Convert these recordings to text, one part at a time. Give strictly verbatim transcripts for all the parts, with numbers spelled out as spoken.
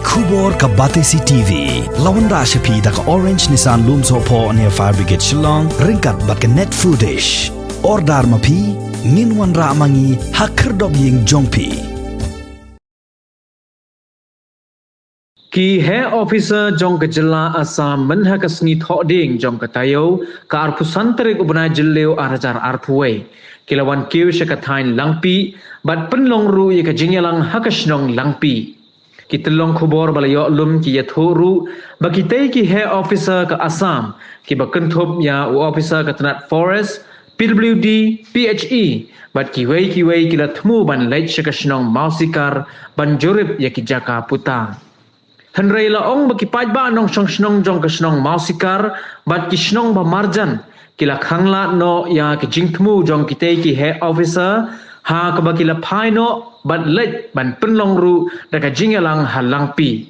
Khubor ka Batesi T V la wanrah sha phi da ka Orange Nissan Lumsohphoh near Fire Brigade Shillong, ryngkat bad ka Net Foodish. Order ma phi, ngin wanrah ma ngi ha khyrdop ïing jong phi. Ki heh officer jong ka jylla Assam mynha ka sngi Thohdieng jong ka taïew, ka arphew san tarik u bnai Jylliew ar hajar arphew wei, ki la wan kiew sha ka thaiñ Langpih bad pynlong ruh ïa ka jingïalang ha ka shnong Langpih. Ki tyllong khubor ba la ïoh lum ki ïathuh ruh ba kitei ki heh officer ka Assam, kiba kynthup ïa u officer ka tnat Forest, P W D, P H E, bad kiwei kiwei ki la thmu ban leit sha ka shnong Mawsikar ban jurip ïa ki jaka puta. Hynrei la ong ba ki paidbah nongshong shnong jong ka shnong Mawsikar bad ki shnong ba marjan ki la khanglad noh ïa ki jingthmu jong kitei ki heh officer, ha kaba ki la phai noh bad leit ban pynlong ruh da ka jingïalang ha Langpih.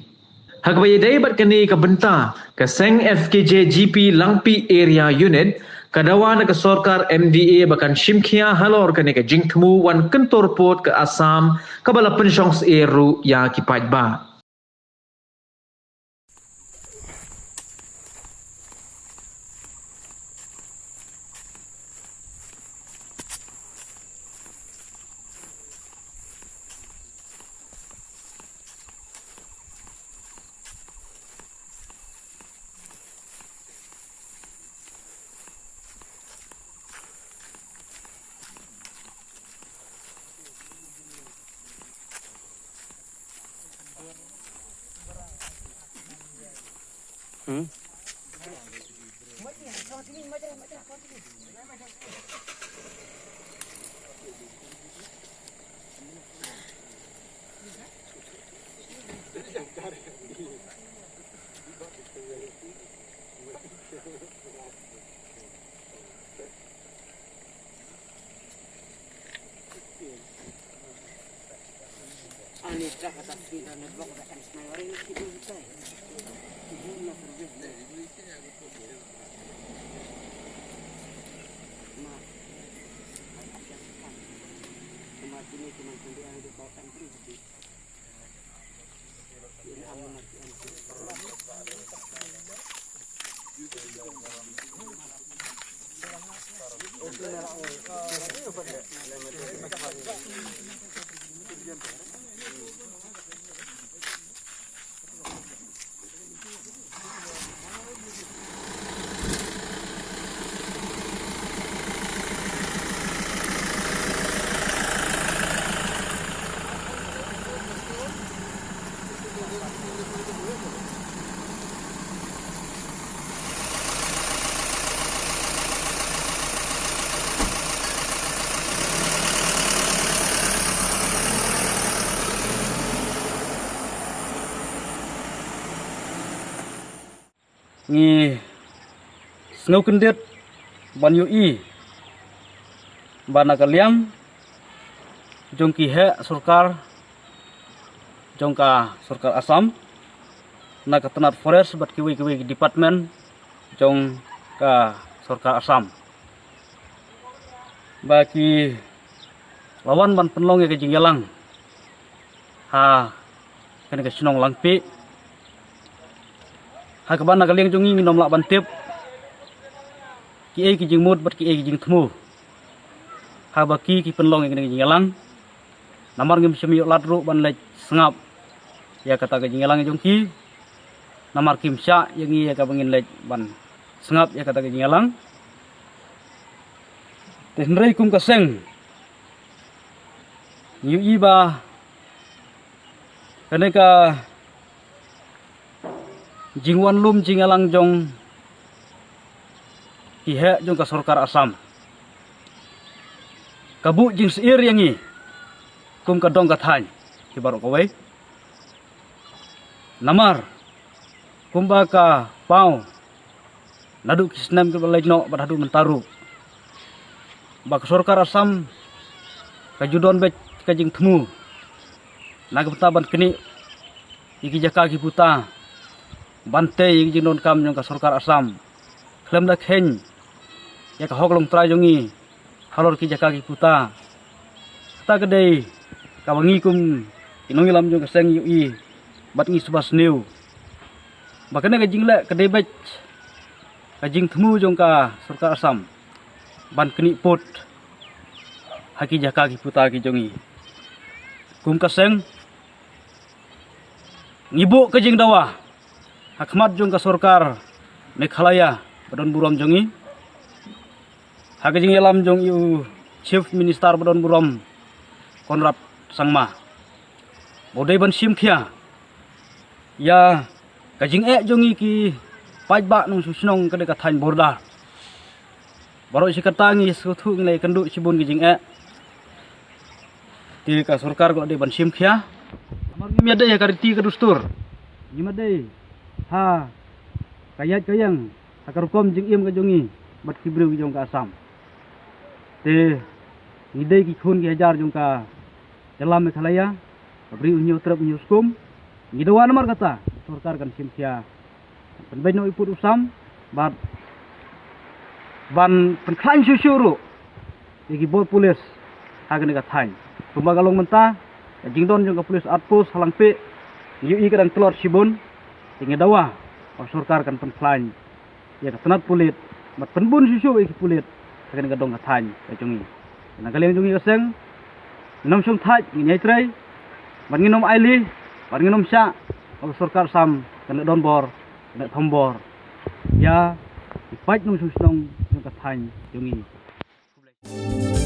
Ha kaba ïadei bad kane ka bynta, ka seng F K J G P Langpih Area Unit ka dawa na ka sorkar M D A ba kan shim khia halor kane ka jingthmu wan kyntur pud ka Assam, kaba la pynshong syier ruh ïa ki paidbah. Ngi sngew kyndit ban ïohi ba na ka liang jong ki heh sorkar jong ka sorkar Assam, na ka tnat Forest bad kiwei kiwei ki department jong ka sorkar Assam, ba ki la wan ban pynlong ïa ka jingïalang ha kane ka shnong Langpih, ha kaba na ka liang jong ngi ngim lah ban tip kiei ki jingmut bad kiei ki jingthmu haba ki ki pynlong ïa kane ka jingïalang. Namar ngim shym ïoh lad ruh ban leit sngap ïa kata ka jingïalang jong ki. Namar kim shah ïa ngi ïa kaba ngin leit ban sngap ïa kata ka jingïalang. Te hynrei kum ka seng ngi ïohi ba kane ka jingwan lum jingïalang jong ki heh jong ka sorkar Assam ka buh jingsyier ïa ngi kum ka dong ka thaiñ hi baroh kawei. Namar kumba ka paw naduh ki snem kiba leit noh bad haduh mynta ruh, ba ka sorkar Assam ka ju don beit ka jingthmu na ka bynta ban knieh ïa ki jaka ki puta, ban tei ïa ki jingdonkam jong ka sorkar Assam, khlem da kheiñ ïa ka hok longtrai jong ngi halor ki jaka ki puta. Kata ka dei kaba ngi kum ki nongïalam jong ka seng ïohi bad ngi sngewbha sniew ba kane ka jingleh ka dei beit ka jingthmu jong ka sorkar Assam ban knieh pud ha ki jaka ki puta ki jong ngi. Kum ka seng ngi buh ka jingdawa ha khmat jong ka sorkar Meghalaya ba don burom jong ngi, ha ka jingïalam jong u Chief Minister ba don burom Conrad Sangma, ba u dei ban shim khia ïa ka jingeh jong ngi ki paidbah nongshong shnong ka dei ka thaiñ border. Baroh shi katta ngi sngewthuh ngi la ïakynduh shibun ki jingeh. Te ka sorkar ka la dei ban shim khia. Namar ngim ïadei ha ka riti ka dustur, ngim ïadei ha ka ïaid ka ïeng, ha ka rukom jingim ka jong ngi bad ki briew ki jong ka Assam. Te ngi dei ki khun ki hajar jong ka jylla Meghalaya, ka Bri U Hynñiewtrep Hynñiewskum. Ngi dawa namar kata sorkar kan shim khia, pynbeit noh i pud u sam bad ban pynkhlaiñ shuh shuh ruh ïa ki bor pulit ha kane ka thaiñ. Kumba ka long mynta, ka jingdon jong ka police outpost ha Langpih, ngi ïohi ka dang tlot shibun. Te ngi dawa ba sorkar kan pynkhlaiñ ïa ka tnat pulit bad pynbun shuh shuh ïa ki pulit ha kane ka dong ka thaiñ ka jong ngi. Na ka liang jong ngi ka seng, ngin ym shong thait, ngin ïai trei bad ngin ym ailad bad ngin ym shah ba ka sorkar Assam kan leh donbor, kan leh thombor ïa ki paid nongshong shnong jong ka thaiñ jong ngi.